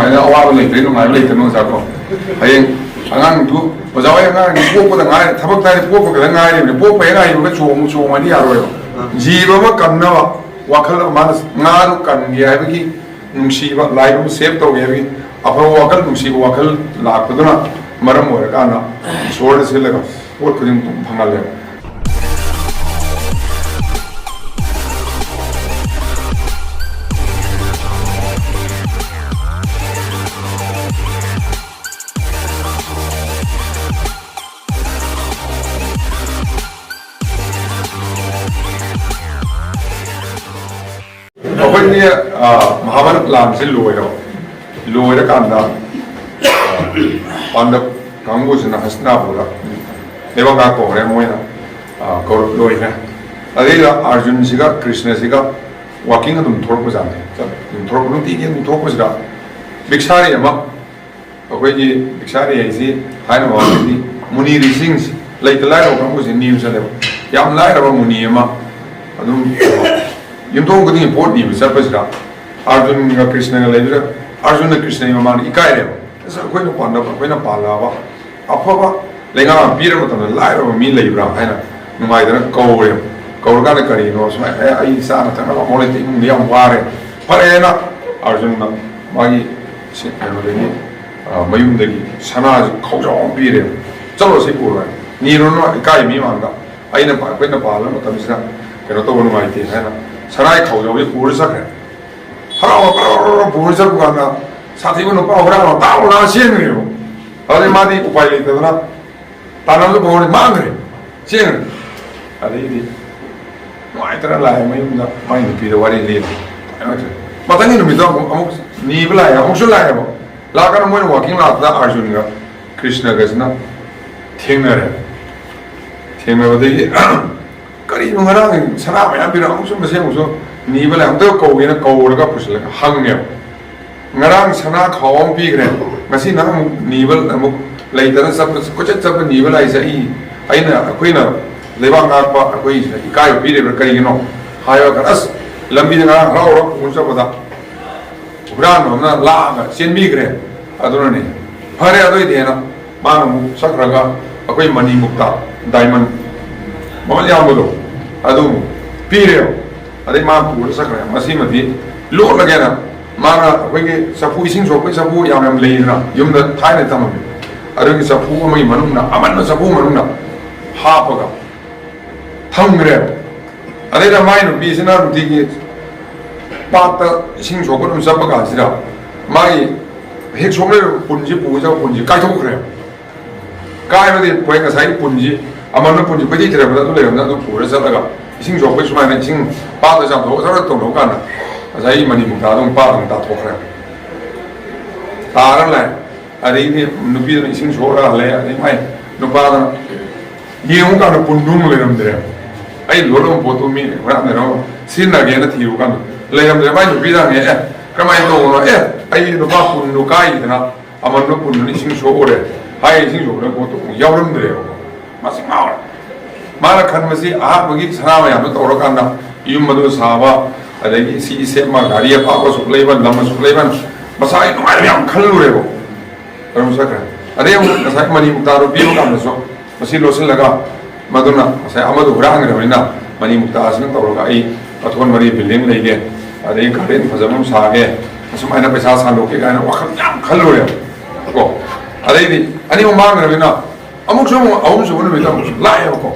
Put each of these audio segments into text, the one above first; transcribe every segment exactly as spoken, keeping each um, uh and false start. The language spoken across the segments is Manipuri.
ꯑꯗꯨꯅ ꯑꯋꯥꯕ ꯂꯩꯇ꯭ꯔꯦ, ꯅꯨꯡꯉꯥꯏꯕ ꯂꯩꯇ꯭ꯔꯦ, ꯑꯣꯖꯥ ꯀꯣ꯫ ꯍꯌꯦꯡ ꯑꯉꯥꯡꯗꯨ, ꯑꯣꯖꯥ ꯍꯣꯏ ꯑꯉꯥꯡ ꯄꯣꯛꯄꯗ ꯉꯥꯏꯔꯤ, ꯊꯕꯛ ꯇꯥꯔꯤ ꯄꯣꯛꯄ ꯈꯛꯇ ꯉꯥꯏꯔꯤꯕꯅꯤ꯫ ꯄꯣꯛꯄ ꯍꯦꯛ ꯉꯥꯏꯔꯤꯕꯒ ꯆꯣꯡꯉꯨ ꯆꯣꯡꯉꯗꯤ ꯌꯥꯔꯣꯏꯕ꯫ ꯖꯤꯕ ꯑꯃ ꯀꯟꯅꯕ ꯋꯥꯈꯜ ꯑꯃ, ꯃꯥꯅ ꯉꯥꯗꯨ ꯀꯟꯒꯦ ꯍꯥꯏꯕꯒꯤ ꯅꯨꯡꯁꯤꯕ, life ꯑꯃ save ꯇꯧꯒꯦ ꯍꯥꯏꯕꯒꯤ ꯑꯐꯕ ꯋꯥꯈꯜ, ꯅꯨꯡꯁꯤꯕ ꯋꯥꯈꯜ ꯂꯥꯛꯄꯗꯨꯅ ꯃꯔꯝ ꯑꯣꯏꯔꯀꯥꯟꯗ ꯏꯁꯣꯔꯗ ꯁꯤꯜꯂꯒ ꯄꯣꯠ ꯈꯨꯗꯤꯡꯃꯛ ꯑꯗꯨꯝ ꯐꯪꯍꯜꯂꯦꯕ꯫ ꯑꯩꯈꯣꯏꯒꯤ, ꯑ, ꯃꯍꯥꯚꯥꯔꯠ ꯂꯥꯟꯁꯤ ꯂꯣꯏꯔꯕ, ꯂꯣꯏꯔꯀꯥꯟꯗ, ꯑ, ꯄꯥꯟꯗꯕ ꯀꯥꯡꯕꯨꯁꯤꯅ ꯍꯁꯇꯤꯅꯥꯄꯨꯔꯗ ꯂꯩꯕꯥꯛ ꯉꯥꯛꯄ ꯍꯧꯔꯦ꯫ ꯃꯣꯏꯅ, ꯑ, ꯀꯧꯔꯛ ꯂꯣꯏꯈ꯭ꯔꯦ꯫ ꯑꯗꯩꯗ ꯑꯥꯔꯖꯨꯟꯁꯤꯒ ꯀ꯭ꯔꯤꯁꯅꯁꯤꯒ walking ꯑꯗꯨꯝ ꯊꯣꯛꯂꯛꯄꯖꯥꯠꯅꯤ꯫ ꯑꯗꯨꯝ ꯊꯣꯛꯂꯛꯄ, ꯅꯨꯡꯇꯤꯒꯤ ꯑꯗꯨꯝ ꯊꯣꯛꯂꯛꯄꯁꯤꯗ ꯚꯤꯛꯁꯥꯔꯤ ꯑꯃ, ꯑꯩꯈꯣꯏꯒꯤ ꯚꯤꯛꯁꯥꯔꯤ ꯍꯥꯏꯁꯤ ꯊꯥꯏꯅ ꯃꯃꯥꯡꯗꯗꯤ ꯃꯨꯅꯤ ꯔꯤꯁꯤꯁꯤꯡꯁꯤ, ꯂꯩꯇ ꯂꯥꯏꯔꯕ ꯀꯥꯡꯕꯨꯁꯤ ꯅꯤꯕ ꯆꯠꯂꯦꯕ꯫ ꯌꯥꯝ ꯂꯥꯏꯔꯕ ꯃꯨꯅꯤ ꯑꯃ ꯑꯗꯨꯝ ꯌꯨꯝꯊꯣꯡ ꯈꯨꯗꯤꯡꯒꯤ ꯄꯣꯠ ꯅꯤꯕ ꯆꯠꯄꯁꯤꯗ ꯑꯥꯔꯖꯨꯟꯒ ꯀ꯭ꯔꯤꯁꯅꯒ ꯂꯩꯕꯗ, ꯑꯥꯔꯖꯨꯟꯅ ꯀ꯭ꯔꯤꯁꯅꯒꯤ ꯃꯃꯥꯡꯗ ꯏꯀꯥꯏꯔꯦꯕ꯫ "ꯑꯁ, ꯑꯩꯈꯣꯏꯅ ꯄꯥꯟꯗꯕ, ꯑꯩꯈꯣꯏꯅ ꯄꯥꯜꯂꯛꯑꯕ ꯑꯐꯕ ꯂꯩꯉꯥꯛ ꯑꯃ ꯄꯤꯔ ꯃꯇꯝꯗ ꯂꯥꯏꯔꯕ ꯃꯤ ꯂꯩꯕ꯭ꯔꯥ?" ꯍꯥꯏꯅ ꯅꯨꯡꯉꯥꯏꯗꯅ ꯀꯧꯔꯦꯕ꯫ ꯀꯧꯔꯀꯥꯟꯗ ꯀꯔꯤꯅꯣ ꯁꯨꯃꯥꯏꯅ, "ꯑꯦ, ꯑꯩ ꯆꯥꯅ ꯊꯛꯅꯕ ꯑꯃꯐꯥꯎ ꯂꯩꯇꯦ, ꯏꯃꯨꯡꯗ ꯌꯥꯝ ꯋꯥꯔꯦ"꯫ ꯐꯔꯦꯅ ꯑꯥꯔꯖꯨꯟꯅ ꯃꯥꯒꯤ ꯁꯤ-, ꯀꯩꯅꯣꯗꯒꯤ, ꯑ, ꯃꯌꯨꯝꯗꯒꯤ ꯁꯅꯥꯁꯤ ꯈꯥꯎꯖꯥꯎ ꯑꯃ ꯄꯤꯔꯦ꯫ "ꯆꯠꯂꯣ, ꯁꯤ ꯄꯨꯔꯣ" ꯍꯥꯏꯅ꯫ "ꯅꯤꯔꯨꯅꯨ, ꯏꯀꯥꯏ ꯃꯤ ꯃꯥꯡꯗ꯫ ꯑꯩꯅ ꯄꯥ-, ꯑꯩꯈꯣꯏꯅ ꯄꯥꯜꯂ ꯃꯇꯝꯁꯤꯗ ꯀꯩꯅꯣ ꯇꯧꯕ ꯅꯨꯡꯉꯥꯏꯇꯦ" ꯍꯥꯏꯅ ꯁꯅꯥꯒꯤ ꯈꯥꯎꯖꯥꯎꯁꯤ ꯄꯨꯔ ꯆꯠꯈ꯭ꯔꯦ꯫ ꯍꯔꯥꯎ ꯍꯔꯥꯎ ꯍꯔꯥꯎ ꯍꯔꯥꯎ ꯄꯨꯔ ꯆꯠꯄ ꯀꯥꯟꯗ ꯁꯥꯊꯤꯕ ꯅꯨꯄꯥ ꯍꯨꯔꯥꯟꯕ ꯇꯥꯛ ꯂꯥꯎꯅ ꯆꯦꯟꯈ꯭ꯔꯦꯕ꯫ ꯑꯗꯨꯗꯩ ꯃꯥꯗꯤ ꯎꯄꯥꯏ ꯂꯩꯇꯗꯅ ꯇꯥꯟꯅꯕꯗ ꯄꯣꯔꯦ, ꯃꯥꯡꯈ꯭ꯔꯦ, ꯆꯦꯟꯈ꯭ꯔꯦ꯫ ꯑꯗꯩꯗꯤ ꯅꯨꯡꯉꯥꯏꯇꯅ ꯂꯥꯛꯑꯦ ꯃꯌꯨꯝꯗ, ꯃꯥꯏ ꯅꯨꯄꯤꯗ ꯋꯥꯔꯤ ꯂꯤꯔꯦ꯫ ꯃꯊꯪꯒꯤ ꯅꯨꯃꯤꯠꯇꯣ ꯑꯃꯨꯛ, ꯑꯃꯨꯛ ꯅꯤꯕ ꯂꯥꯛꯑꯦ, ꯑꯃꯨꯛꯁꯨ ꯂꯥꯛꯑꯦꯕ꯫ ꯂꯥꯛꯀꯥꯟꯗ ꯃꯣꯏꯅ walking ꯂꯥꯛꯄꯗ ꯑꯥꯔꯖꯨꯟꯒ ꯀ꯭ꯔꯤꯁꯅꯒꯁꯤꯅ ꯊꯦꯡꯅꯔꯦ꯫ ꯊꯦꯡꯅꯕꯗꯒꯤ ꯀꯔꯤꯅꯣ, ꯉꯔꯥꯡ ꯁꯅꯥ ꯃꯌꯥꯝ ꯄꯤꯔꯛ, ꯑꯃꯨꯛꯁꯨ ꯃꯁꯤ ꯑꯃꯨꯛꯁꯨ ꯅꯤꯕ ꯂꯥꯛꯑꯦ, ꯑꯝꯇ ꯀꯧꯒꯦꯅ ꯀꯧꯔꯒ ꯄꯨꯁꯤꯜꯂꯒ ꯍꯪꯉꯦꯕ꯫ "ꯉꯔꯥꯡ ꯁꯅꯥ ꯈꯥꯎ ꯑꯃ ꯄꯤꯈ꯭ꯔꯦ, ꯉꯁꯤ ꯅꯪ ꯑꯃꯨꯛ ꯅꯤꯕ, ꯑꯃꯨꯛ ꯂꯩꯇꯅ ꯆꯠꯄ, ꯀꯣꯏꯆꯠ ꯆꯠꯄ ꯅꯤꯕ ꯂꯥꯛꯏꯁꯦ ꯑꯩ, ꯑꯩꯅ, ꯑꯩꯈꯣꯏꯅ ꯂꯩꯕꯥꯛ ꯉꯥꯛꯄ ꯑꯩꯈꯣꯏꯁꯤꯅ ꯏꯀꯥꯏꯕ ꯄꯤꯔꯤꯕ꯭ꯔꯥ ꯀꯔꯤꯒꯤꯅꯣ?" ꯍꯥꯏꯕ ꯀꯥꯟꯗ, ꯑꯁ, ꯂꯝꯕꯤꯗ ꯉꯔꯥꯡ ꯍꯔꯥꯎ ꯍꯔꯥꯎ ꯄꯨꯔ ꯆꯠꯄꯗ ꯍꯨꯔꯥꯟꯕ ꯑꯃꯅ ꯂꯥꯛꯑꯒ ꯆꯦꯟꯕꯤꯈ꯭ꯔꯦ꯫ ꯑꯗꯨꯅꯅꯦ꯫ ꯐꯔꯦ, ꯑꯗꯨꯏꯗꯤꯅ ꯃꯥꯅ ꯑꯃꯨꯛ ꯆꯠꯈ꯭ꯔꯒ ꯑꯩꯈꯣꯏ ꯃꯅꯤ ꯃꯨꯛꯇ, ꯗꯥꯏꯃꯟ ꯃꯃꯜ ꯌꯥꯝꯕꯗꯣ, ꯑꯗꯨ ꯑꯃꯨꯛ ꯄꯤꯔꯦꯕ꯫ ꯑꯗꯩ ꯃꯥ ꯄꯨꯔ ꯆꯠꯈ꯭ꯔꯦ꯫ ꯃꯁꯤꯃꯗꯤ ꯂꯣꯠꯂꯒꯦꯅ ꯃꯥꯅ ꯑꯩꯈꯣꯏꯒꯤ ꯆꯐꯨ, ꯏꯁꯤꯡ ꯁꯣꯛꯄꯒꯤ ꯆꯐꯨ ꯌꯥꯝ ꯌꯥꯝ ꯂꯩꯗꯅ, ꯌꯨꯝꯗ ꯊꯥꯏꯅ ꯊꯝꯃꯝꯃꯤ꯫ ꯑꯗꯨꯒꯤ ꯆꯐꯨ ꯑꯃꯒꯤ ꯃꯅꯨꯡꯗ, ꯑꯃꯟꯕ ꯆꯐꯨ ꯃꯅꯨꯡꯗ ꯍꯥꯞꯄꯒ ꯊꯝꯈ꯭ꯔꯦꯕ꯫ ꯑꯗꯩꯗ ꯃꯥꯏ ꯅꯨꯄꯤꯁꯤꯅ ꯅꯨꯡꯇꯤꯒꯤ ꯄꯥꯠꯇ ꯏꯁꯤꯡ ꯁꯣꯛꯄ ꯑꯗꯨꯝ ꯆꯠꯄ ꯀꯥꯟꯁꯤꯗ, ꯃꯥꯒꯤ ꯍꯦꯛ ꯁꯣꯛꯂꯩꯕ ꯄꯨꯟꯁꯤ, ꯄꯨꯒꯗꯕ ꯄꯨꯟꯁꯤ ꯀꯥꯏꯊꯣꯛꯈ꯭ꯔꯦꯕ꯫ ꯀꯥꯏꯕꯗꯤ ꯑꯩꯈꯣꯏ ꯉꯁꯥꯏꯒꯤ ꯄꯨꯟꯁꯤ, ꯑꯃꯟꯕ ꯄꯨꯟꯁꯤ ꯀꯣꯏꯊꯤ ꯊꯤꯔꯛꯄꯗ ꯑꯗꯨ ꯂꯩꯔꯝꯗ ꯑꯗꯨ ꯄꯨꯔ ꯆꯠꯂꯒ ꯏꯁꯤꯡ ꯁꯣꯛꯄꯩ ꯁꯨꯃꯥꯏꯅ ꯏꯁꯤꯡ ꯄꯥꯠꯇ ꯆꯥꯝꯊꯣꯛꯑ ꯁꯔ ꯇꯧꯅꯕ ꯀꯥꯟꯗ, ꯉꯁꯥꯏꯒꯤ ꯃꯅꯤ ꯃꯨꯛꯇꯥꯗꯣ ꯑꯃꯨꯛ ꯄꯥꯠꯇ ꯑꯃꯨꯛ ꯇꯥꯊꯣꯛꯈ꯭ꯔꯦ꯫ ꯇꯥꯔ ꯂꯥꯛꯑꯦ꯫ ꯑꯗꯩꯗꯤ ꯅꯨꯄꯤꯗꯨꯅ ꯏꯁꯤꯡ ꯁꯣꯛꯑꯒ ꯍꯜꯂꯛꯑꯦ꯫ ꯑꯗꯩ ꯃꯥꯏ ꯅꯨꯄꯥꯗꯨꯅ ꯌꯦꯡꯉꯨ ꯀꯥꯟꯗ ꯄꯨꯟꯗꯨ ꯑꯃꯨꯛ ꯂꯩꯔꯝꯗ꯭ꯔꯦ꯫ ꯑꯩ ꯂꯣꯜꯂꯝꯕ ꯄꯣꯠꯇꯨ ꯃꯤ ꯍꯨꯔꯥꯟꯅꯔ ꯁꯤꯖꯤꯟꯅꯒꯦꯅ ꯊꯤꯔꯨ ꯀꯥꯟꯗ ꯂꯩꯔꯝꯗ꯭ꯔꯦ꯫ ꯃꯥꯏ ꯅꯨꯄꯤꯗ ꯍꯪꯉꯦ, "ꯑꯦ, ꯀꯃꯥꯏꯅ ꯇꯧꯕꯅꯣ?" "ꯑꯦ, ꯑꯩ ꯅꯨꯄꯥ ꯄꯨꯟꯗꯨ ꯀꯥꯏꯗꯅ ꯑꯃꯟꯕ ꯄꯨꯟꯗꯨꯅ ꯏꯁꯤꯡ ꯁꯣꯛꯎꯔꯦ" ꯍꯥꯏ꯫ ꯏꯁꯤꯡ ꯁꯣꯛꯄꯗ ꯄꯣꯠꯇꯨ ꯑꯃꯨꯛ ꯌꯥꯎꯔꯝꯗ꯭ꯔꯦꯕꯀꯣ꯫ ꯃꯁꯤ ꯉꯥꯎꯔꯦ꯫ ꯃꯥꯅ ꯈꯟꯕꯁꯤ ꯑꯍꯥꯟꯕꯒꯤ ꯁꯅꯥ ꯃꯌꯥꯝꯗꯣ ꯇꯧꯔꯀꯥꯟꯗ ꯌꯨꯝ ꯑꯗꯨ ꯁꯥꯕ, ꯑꯗꯒꯤ ꯁꯤ ꯁꯦꯝꯕ, ꯒꯥꯔꯤ ꯑꯄꯥꯛꯄ ꯑꯁꯨꯛ ꯂꯩꯕ, ꯂꯝ ꯑꯁꯨꯛ ꯂꯩꯕ, ꯃꯁꯥꯒꯤ ꯅꯨꯡꯉꯥꯏꯕ ꯌꯥꯝ ꯈꯜꯂꯨꯔꯦꯕ꯫ ꯑꯗꯨꯝ ꯆꯠꯈ꯭ꯔꯦ꯫ ꯑꯗꯩ ꯑꯃꯨꯛ ꯉꯁꯥꯏ ꯃꯅꯤ ꯃꯨꯛꯇꯥꯗꯣ ꯄꯤꯕ ꯀꯥꯟꯗꯁꯨ ꯃꯁꯤ ꯂꯣꯠꯁꯤꯜꯂꯒ, ꯃꯗꯨꯅ ꯉꯁꯥꯏ ꯑꯃꯗꯨ ꯍꯨꯔꯥꯟꯈ꯭ꯔꯕꯅꯤꯅ ꯃꯅꯤ ꯃꯨꯛꯇꯥꯁꯤꯅ ꯇꯧꯔꯒ ꯑꯩ ꯃꯊꯣꯟ ꯃꯔꯤ ꯕꯤꯜꯗꯤꯡ ꯂꯩꯒꯦ, ꯑꯗꯩ ꯒꯥꯔꯗꯦꯟ ꯐꯖꯕ ꯑꯃ ꯁꯥꯒꯦ, ꯑꯁꯨꯃꯥꯏꯅ ꯄꯩꯁꯥ ꯁꯥꯟꯗꯣꯛꯀꯦ ꯀꯥꯏꯅ ꯋꯥꯈꯜ ꯌꯥꯝ ꯈꯜꯂꯨꯔꯦꯕ ꯀꯣ꯫ ꯑꯗꯩꯗꯤ ꯑꯅꯤꯃꯛ ꯃꯥꯡꯈ꯭ꯔꯕꯅꯤꯅ ꯑꯃꯨꯛꯁꯨ ꯑꯃꯨꯛ ꯑꯍꯨꯝꯁꯨꯕ ꯅꯨꯃꯤꯠꯇ ꯑꯃꯨꯛꯁꯨ ꯂꯥꯛꯑꯦꯕꯀꯣ꯫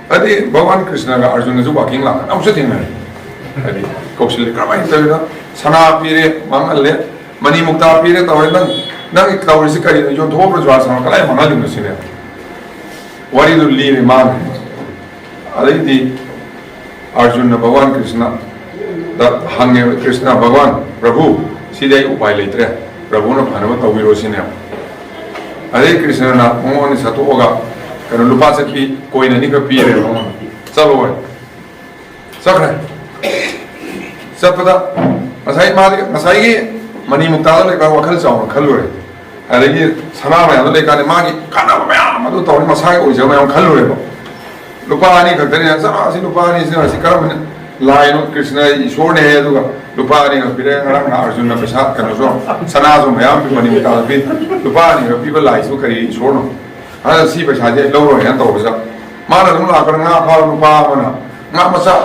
ꯍꯥꯏꯗꯤ ꯚꯒꯋꯥꯟ ꯀ꯭ꯔꯤꯁꯅꯒ ꯑꯔꯖꯨꯟꯒꯁꯨ ꯋꯥꯀꯤꯡ ꯂꯥꯛꯄꯗ ꯑꯃꯨꯛꯁꯨ ꯊꯦꯡꯅꯔꯦ꯫ ꯍꯥꯏꯗꯤ ꯀꯧꯁꯤꯜꯂꯦ, "ꯀꯔꯝꯍꯥꯏꯅ ꯇꯧꯔꯤꯅꯣ? ꯁꯅꯥ ꯄꯤꯔꯦ, ꯃꯥꯡꯍꯜꯂꯦ, ꯃꯅꯤ ꯃꯨꯛꯇꯥ ꯄꯤꯔꯦ ꯇꯧꯔꯦ, ꯅꯪ, ꯅꯪꯒꯤ ꯇꯧꯔꯤꯁꯤ ꯀꯔꯤꯅꯣ? ꯌꯣꯟꯊꯣꯛꯑꯕ꯭ꯔꯥ ꯖꯨꯋꯥꯔ ꯁꯅꯥ? ꯀꯗꯥꯏ ꯃꯥꯡꯍꯜꯂꯤꯅꯣ?" ꯁꯤꯅꯦ꯫ ꯋꯥꯔꯤꯗꯨ ꯂꯤꯔꯦ ꯃꯥꯅ꯫ ꯑꯗꯩꯗꯤ ꯑꯔꯖꯨꯟꯅ ꯚꯒꯋꯥꯟ ꯀ꯭ꯔꯤꯁꯅꯗ ꯍꯪꯉꯦꯕ, "ꯀ꯭ꯔꯤꯁꯅ, ꯚꯒꯋꯥꯟ ꯄ꯭ꯔꯚꯨ, ꯁꯤꯗꯤ ꯑꯩ ꯎꯄꯥꯏ ꯂꯩꯇ꯭ꯔꯦ, ꯄ꯭ꯔꯚꯨꯅ ꯐꯅꯕ ꯇꯧꯕꯤꯔꯣ" ꯁꯤꯅꯦꯕ꯫ ꯑꯗꯩ ꯀ꯭ꯔꯤꯁꯅꯅ ꯃꯉꯣꯟꯗ ꯁꯠꯇꯣꯛꯑꯒ ꯀꯩꯅꯣ ꯂꯨꯄꯥ ꯆꯠꯄꯤ ꯀꯣꯏꯟ ꯑꯅꯤꯈꯛ ꯄꯤꯔꯦꯕ ꯃꯉꯣꯟꯗ, "ꯆꯠꯂꯣ" ꯍꯥꯏ꯫ ꯆꯠꯈ꯭ꯔꯦ꯫ ꯆꯠꯄꯗ ꯉꯁꯥꯏ ꯃꯥꯗꯤ, ꯉꯁꯥꯏꯒꯤ ꯃꯅꯤ ꯃꯨꯛꯇꯥꯗ ꯂꯩꯀꯥꯟ ꯋꯥꯈꯜ ꯆꯥꯎꯅ ꯈꯜꯂꯨꯔꯦ꯫ ꯑꯗꯒꯤ ꯁꯅꯥ ꯃꯌꯥꯝꯗꯣ ꯂꯩꯀꯥꯟꯗ ꯃꯥꯒꯤ ꯀꯥꯟꯅꯕ ꯃꯌꯥꯝ ꯑꯗꯨ ꯇꯧꯔꯦ, ꯃꯁꯥꯒꯤ ꯑꯣꯏꯖꯕ ꯃꯌꯥꯝ ꯈꯜꯂꯨꯔꯦꯕ꯫ ꯂꯨꯄꯥ ꯑꯅꯤ ꯈꯛꯇꯅꯤꯅ, "ꯆꯠꯂꯣ, ꯑꯁꯤ ꯂꯨꯄꯥ ꯑꯅꯤꯁꯤꯅ ꯑꯁꯤ ꯀꯔꯝꯕꯅ ꯂꯥꯏꯅꯣ ꯀ꯭ꯔꯤꯁꯅ ꯏꯁꯣꯔꯅꯦ ꯍꯥꯏ, ꯑꯗꯨꯒ ꯂꯨꯄꯥ ꯑꯅꯤꯒ ꯄꯤꯔꯛꯑꯦ꯫ ꯉꯔꯥꯡ ꯑꯥꯔꯖꯨꯟꯅ ꯄꯩꯁꯥ ꯀꯩꯅꯣꯁꯨ, ꯁꯅꯥꯁꯨ ꯃꯌꯥꯝ ꯄꯤ, ꯃꯅꯤꯄꯨꯔꯗ ꯄꯤ꯫ ꯂꯨꯄꯥ ꯑꯅꯤꯒ ꯄꯤꯕ ꯂꯥꯏꯁꯤꯕꯨ ꯀꯔꯤ ꯏꯁꯣꯔꯅꯣ? ꯑꯗꯨꯅ ꯁꯤ ꯄꯩꯁꯥꯁꯦ ꯂꯧꯔꯣꯏ ꯍꯥꯏꯅ ꯇꯧꯕꯁꯤꯗ, ꯃꯥꯅ ꯑꯗꯨꯝ ꯂꯥꯛꯄꯗ ꯉꯥ ꯐꯥꯕ ꯅꯨꯄꯥ ꯑꯃꯅ ꯉꯥ ꯃꯆꯥ,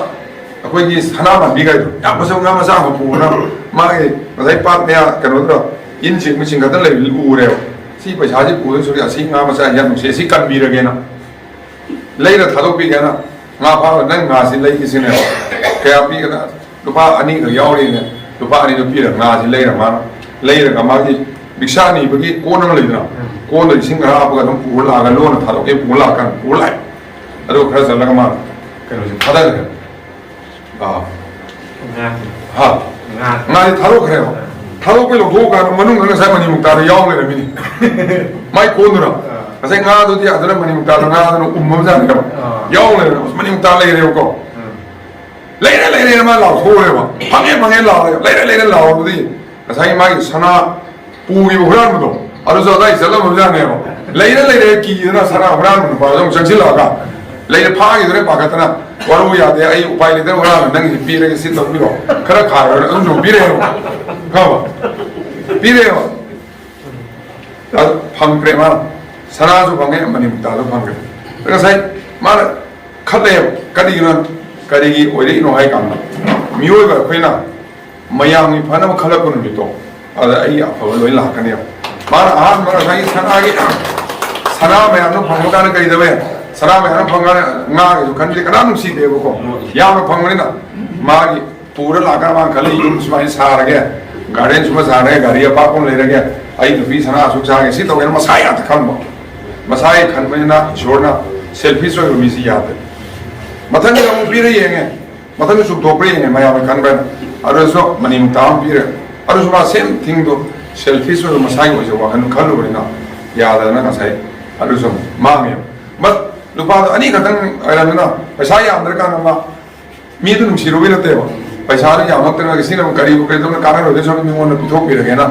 ꯑꯩꯈꯣꯏꯒꯤ ꯁꯅꯥ ꯃꯥꯟꯕꯤ ꯀꯥꯏꯗꯣ, ꯌꯥꯝ ꯐꯖꯕ ꯉꯥ ꯃꯆꯥ ꯑꯃ ꯄꯨꯔꯒ, ꯃꯥꯒꯤ ꯉꯁꯥꯏ ꯄꯥꯠ ꯃꯌꯥ ꯀꯩꯅꯣꯗꯨꯗ ꯏꯟ ꯆꯤꯡꯕ ꯆꯤꯡꯈꯠꯇ ꯂꯩꯕꯗꯨ ꯎꯔꯦꯕ꯫ "ꯁꯤ ꯄꯩꯁꯥꯁꯤ ꯄꯨꯗꯣꯏ ꯁꯔꯨꯛ ꯑꯁꯤ ꯉꯥ ꯃꯆꯥ ꯌꯥꯝ ꯅꯨꯡꯁꯤ, ꯑꯁꯤ ꯀꯟꯕꯤꯔꯒꯦꯅ, ꯂꯩꯔ ꯊꯥꯗꯣꯛꯄꯤꯒꯦꯅ, ꯉꯥ ꯐꯥꯕ ꯅꯪ ꯉꯥꯁꯤ ꯂꯩꯒꯦꯁꯤꯅꯦꯕ꯫ ꯀꯌꯥ ꯄꯤꯒꯅ? ꯂꯨꯄꯥ ꯑꯅꯤꯈꯛ ꯌꯥꯎꯔꯤꯅꯦ꯫ ꯂꯨꯄꯥ ꯑꯅꯤꯗꯣ ꯄꯤꯔ ꯉꯥꯁꯤ ꯂꯩꯔ ꯃꯥꯅ, ꯂꯩꯔꯒ ꯃꯥꯒꯤ ꯔꯤꯛꯁꯥ ꯅꯤꯕꯒꯤ ꯀꯣꯟ ꯑꯃ ꯂꯩꯗꯅ, ꯀꯣꯟꯗ ꯂꯤꯁꯤꯡ ꯈꯔ ꯍꯥꯞꯄꯒ ꯑꯗꯨꯝ ꯄꯨꯔ ꯂꯥꯛꯑꯒ ꯂꯣꯟꯅ ꯊꯥꯗꯣꯛꯀꯦ ꯄꯨꯔ ꯂꯥꯛꯀꯥꯟꯗ ꯄꯨꯔ ꯂꯥꯛꯑꯦ꯫ ꯑꯗꯨꯒ ꯈꯔ ꯆꯠꯂꯒ ꯃꯥꯅ ꯀꯩꯅꯣꯁꯦ ꯊꯥꯗꯈ꯭ꯔꯦ꯫ ꯑꯥ꯫ ꯉꯥ꯫ ꯍꯥ꯫ ꯉꯥ꯫ ꯉꯥꯁꯦ ꯊꯥꯗꯣꯛꯈ꯭ꯔꯦꯕ꯫ ꯑꯥ꯫ ꯊꯥꯗꯣꯛꯄꯩ ꯂꯧꯊꯣꯛꯑꯀꯥꯟꯗ ꯃꯅꯨꯡꯗ ꯉꯁꯥꯏ ꯃꯅꯤꯃꯨꯛꯇꯥꯗ ꯌꯥꯎ ꯂꯩꯔꯝꯃꯤꯅꯦ꯫ ꯃꯥꯏ ꯀꯣꯟꯗꯨꯅ꯫ ꯑꯥ꯫ ꯉꯁꯥꯏ ꯉꯥꯗꯨꯗꯤ ꯑꯗꯨꯅ ꯃꯅꯤꯃꯨꯛꯇꯥꯗ ꯉꯥꯗꯨꯅ ꯎꯝꯃꯕꯖꯥꯠꯅꯦꯕ꯫ ꯑꯥ꯫ ꯌꯥꯎ ꯂꯩꯔꯝꯃꯦ꯫ ꯑꯁ, ꯃꯅꯤꯃꯨꯛꯇꯥ ꯂꯩꯔꯦꯕꯀꯣ꯫ ꯑꯥ꯫ "ꯂꯩꯔꯦ, ꯂꯩꯔꯦꯅ" ꯃꯥ ꯂꯥꯎꯊꯣꯛꯎꯔꯦꯕ꯫ "ꯐꯪꯉꯦ, ꯐꯪꯉꯦ" ꯂꯥꯎꯔꯦ꯫ "ꯂꯩꯔꯦ, ꯂꯩꯔꯦ" ꯂꯥꯎꯔꯕꯗꯤ ꯉꯁꯥꯏ ꯃꯥꯒꯤ ꯁꯅꯥ ꯄꯨꯈꯤꯕ ꯍꯨꯔꯥꯟꯕꯗꯣ, ꯑꯗꯨꯁꯨ ꯑꯗꯥꯏ ꯆꯠꯂꯝꯃꯕꯖꯥꯠꯅꯦꯕ꯫ "ꯂꯩꯔꯦ, ꯂꯩꯔꯦ" ꯀꯤꯗꯅ ꯁꯅꯥ ꯍꯨꯔꯥꯟꯕ ꯅꯨꯄꯥꯗꯣ ꯑꯃꯨꯛ ꯆꯪꯁꯤꯜꯂꯛꯑꯒ, ꯂꯩꯔꯦ ꯐꯥꯈꯤꯗꯣꯏꯅꯦ ꯄꯥꯈꯠꯇꯅ, "ꯋꯥꯔꯧ ꯌꯥꯗꯦ, ꯑꯩ ꯎꯄꯥꯏ ꯂꯩꯇꯅ ꯍꯨꯔꯥꯟꯕ ꯅꯪꯒꯤꯁꯤ ꯄꯤꯔꯒꯦ, ꯁꯤ ꯇꯧꯕꯤꯔꯣ, ꯈꯔ ꯈꯥꯏꯔꯣꯅ" ꯑꯗꯨꯝꯁꯨ ꯄꯤꯔꯛꯑꯦꯕ꯫ ꯈꯪꯉꯕ? ꯄꯤꯔꯛꯑꯦꯕ꯫ ꯑꯗꯨ ꯐꯪꯈ꯭ꯔꯦ ꯃꯥꯅ꯫ ꯁꯅꯥꯁꯨ ꯐꯪꯉꯦ, ꯃꯅꯤꯃꯨꯛꯇꯥꯁꯨ ꯐꯪꯈ꯭ꯔꯦ꯫ ꯉꯁꯥꯏ ꯃꯥꯅ ꯈꯜꯂꯦꯕ, ꯀꯔꯤꯒꯤꯅꯣ, ꯀꯔꯤꯒꯤ ꯑꯣꯏꯔꯛꯏꯅꯣ ꯍꯥꯏ ꯀꯥꯟꯗ, ꯃꯤꯑꯣꯏꯕ ꯑꯩꯈꯣꯏꯅ ꯃꯌꯥꯝꯒꯤ ꯐꯅꯕ ꯈꯜꯂꯛꯄ ꯅꯨꯃꯤꯠꯇꯣ, ꯑꯗ ꯑꯩ ꯑꯐꯕ ꯂꯣꯏ ꯂꯥꯛꯀꯅꯦꯕ꯫ ꯃꯥꯅ ꯑꯍꯥꯟꯕ ꯉꯁꯥꯏꯒꯤ ꯁꯅꯥꯒꯤ, ꯁꯅꯥ ꯃꯌꯥꯝꯗꯣ ꯐꯪꯕ ꯀꯥꯟꯗ ꯀꯩꯗꯧꯋꯦ? ꯁꯅꯥ ꯃꯌꯥꯝꯗꯣ ꯐꯪꯀꯥꯟꯗ ꯉꯥꯒꯤꯁꯨ ꯈꯟꯗꯦ, ꯀꯅꯥꯝ ꯅꯨꯡꯁꯤꯗꯦꯕꯀꯣ꯫ ꯌꯥꯝꯅ ꯐꯪꯕꯅꯤꯅ ꯃꯥꯒꯤ ꯄꯨꯔ ꯂꯥꯛꯀꯥꯟꯗ ꯃꯥꯅ ꯈꯜꯂꯤ, "ꯌꯨꯝ ꯁꯨꯃꯥꯏꯅ ꯁꯥꯔꯒꯦ, ꯒꯥꯔꯗꯦꯟ ꯁꯨꯃꯥꯏꯅ ꯁꯥꯔꯒꯦ, ꯒꯥꯔꯤ ꯑꯄꯥꯛꯄ ꯑꯃ ꯂꯩꯔꯒꯦ, ꯑꯩ ꯅꯨꯄꯤ ꯁꯅꯥ ꯑꯁꯨꯛ ꯁꯥꯒꯦ", ꯁꯤ ꯇꯧꯒꯦꯅ ꯃꯁꯥ ꯉꯥꯛꯇ ꯈꯟꯕ꯫ ꯃꯁꯥꯒꯤ ꯈꯟꯕꯅꯤꯅ ꯏꯁꯣꯔꯅ ꯁꯦꯜꯐꯤꯁ ꯑꯣꯏꯕ ꯃꯤꯁꯤ ꯌꯥꯗꯦ꯫ ꯃꯊꯪꯒꯤꯗ ꯑꯃꯨꯛ ꯄꯤꯔ ꯌꯦꯡꯉꯦ, ꯃꯊꯪꯗ ꯆꯨꯝꯊꯣꯛꯄ꯭ꯔꯥ ꯌꯦꯡꯉꯦ ꯃꯌꯥꯝꯅ ꯈꯟꯕ꯭ꯔꯥ ꯍꯥꯏꯅ꯫ ꯑꯗꯨꯁꯨ ꯃꯅꯤꯃꯨꯛꯇꯥ ꯑꯃ ꯄꯤꯔꯦ꯫ ꯑꯗꯨꯁꯨ ꯃꯥ ꯁꯦꯝ ꯊꯤꯡꯗꯣ ꯁꯦꯜꯐꯤꯁ ꯑꯣꯏꯕ ꯃꯁꯥꯒꯤ ꯑꯣꯏꯖꯕ ꯋꯥꯈꯜ ꯈꯜꯂꯨꯕꯅꯤꯅ ꯌꯥꯗꯗꯅ ꯉꯁꯥꯏ ꯑꯗꯨꯁꯨ ꯑꯃꯨꯛ ꯃꯥꯡꯉꯦꯕ꯫ ꯃꯠ-, ꯂꯨꯄꯥꯗꯣ ꯑꯅꯤꯈꯛꯇꯪ ꯑꯣꯏꯔꯝꯗꯅ ꯄꯩꯁꯥ ꯌꯥꯝꯗ꯭ꯔꯀꯥꯟꯗ ꯃꯥ ꯃꯤꯗꯨ ꯅꯨꯡꯁꯤꯔꯨꯕꯩ ꯅꯠꯇꯦꯕ꯫ ꯄꯩꯁꯥꯗꯨ ꯌꯥꯝꯃꯛꯇꯅ ꯁꯤꯅ ꯑꯃꯨꯛ ꯀꯔꯤꯕꯨ ꯀꯔꯤꯗꯧꯅ ꯀꯥꯟꯅꯔꯣꯏꯗꯣꯏ ꯁꯔꯨꯛ ꯃꯤꯉꯣꯟꯗ ꯄꯤꯊꯣꯛꯄꯤꯔꯒꯦꯅ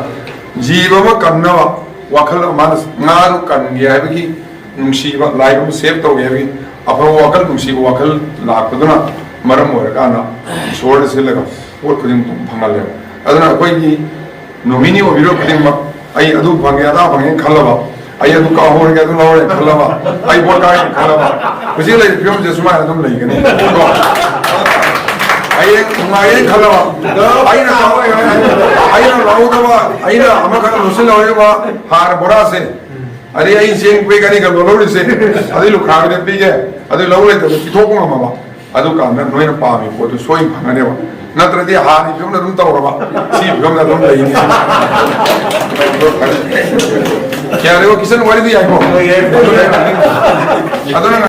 ꯖꯤꯕ ꯑꯃ ꯀꯟꯅꯕ ꯋꯥꯈꯜ ꯑꯃ, ꯃꯥꯅ ꯉꯥꯗꯨ ꯀꯟꯒꯦ ꯍꯥꯏꯕꯒꯤ ꯅꯨꯡꯁꯤꯕ, life ꯑꯃ save ꯇꯧꯒꯦ ꯍꯥꯏꯕꯒꯤ ꯑꯐꯕ ꯋꯥꯈꯜ, ꯅꯨꯡꯁꯤꯕ ꯋꯥꯈꯜ ꯂꯥꯛꯄꯗꯨꯅ ꯃꯔꯝ ꯑꯣꯏꯔꯀꯥꯟꯗ ꯏꯁꯣꯔꯗ ꯁꯤꯜꯂꯒ ꯄꯣꯠ ꯈꯨꯗꯤꯡꯃꯛ ꯑꯗꯨꯝ ꯐꯪꯍꯜꯂꯦꯕ꯫ ꯑꯗꯨꯅ ꯑꯩꯈꯣꯏꯒꯤ ꯅꯣꯃꯤꯅꯤ ꯑꯣꯏꯕꯤꯔꯤꯕ ꯈꯨꯗꯤꯡꯃꯛ, "ꯑꯩ ꯑꯗꯨ ꯐꯪꯉꯦ, ꯑꯗꯥ ꯐꯪꯉꯦꯅ ꯈꯜꯂꯕ, ꯑꯩ ꯑꯗꯨ ꯀꯥꯍꯧꯔꯒꯦ, ꯑꯗꯨ ꯂꯧꯔꯦꯅ ꯈꯜꯂꯕ, ꯑꯩ ꯚꯣꯠ ꯀꯥꯔꯦꯅ ꯈꯜꯂꯕ", ꯍꯧꯖꯤꯛ ꯂꯩꯔꯤꯕ ꯐꯤꯕꯝꯁꯦ ꯁꯨꯃꯥꯏꯅ ꯑꯗꯨꯝ ꯂꯩꯒꯅꯤ ꯀꯣ꯫ ꯍꯌꯦꯡ ꯅꯨꯡꯉꯥꯏꯒꯦꯅ ꯈꯜꯂꯕ, ꯑꯩꯅ ꯂꯧꯍꯧꯗꯕ, ꯑꯩꯅ ꯂꯧꯍꯧꯗꯕ, ꯑꯩꯅ ꯑꯃꯈꯛ ꯂꯧꯁꯤꯜꯍꯧꯔꯤꯕ ꯍꯥꯔ ꯕꯣꯔꯥꯁꯦ, ꯑꯗꯩ ꯑꯩ ꯆꯦꯡ ꯄꯦꯛ ꯑꯅꯤꯒ ꯂꯣꯜꯍꯧꯔꯤꯁꯦ, ꯑꯗꯩ ꯂꯨꯈꯥꯕꯤꯗ ꯄꯤꯒꯦ, ꯑꯗꯨ ꯂꯧ ꯂꯩꯇꯕ ꯄꯤꯊꯣꯛꯄ ꯉꯝꯃꯕ, ꯑꯗꯨꯀꯥꯟꯗ ꯅꯣꯏꯅ ꯄꯥꯝꯃꯤ ꯄꯣꯠꯇꯨ ꯁꯣꯏ ꯐꯪꯒꯅꯦꯕ꯫ ꯅꯠꯇ꯭ꯔꯗꯤ ꯍꯥꯟꯅꯒꯤ ꯐꯤꯕꯝꯗ ꯑꯗꯨꯝ ꯇꯧꯔꯕ, ꯁꯤ ꯐꯤꯕꯝꯗ ꯑꯗꯨꯝ ꯂꯩꯅꯤ꯫ ꯌꯥꯔꯦꯀꯣ, ꯀꯤꯁꯟ ꯋꯥꯔꯤꯗꯤ ꯌꯥꯏꯀꯣ? ꯑꯗꯨꯅ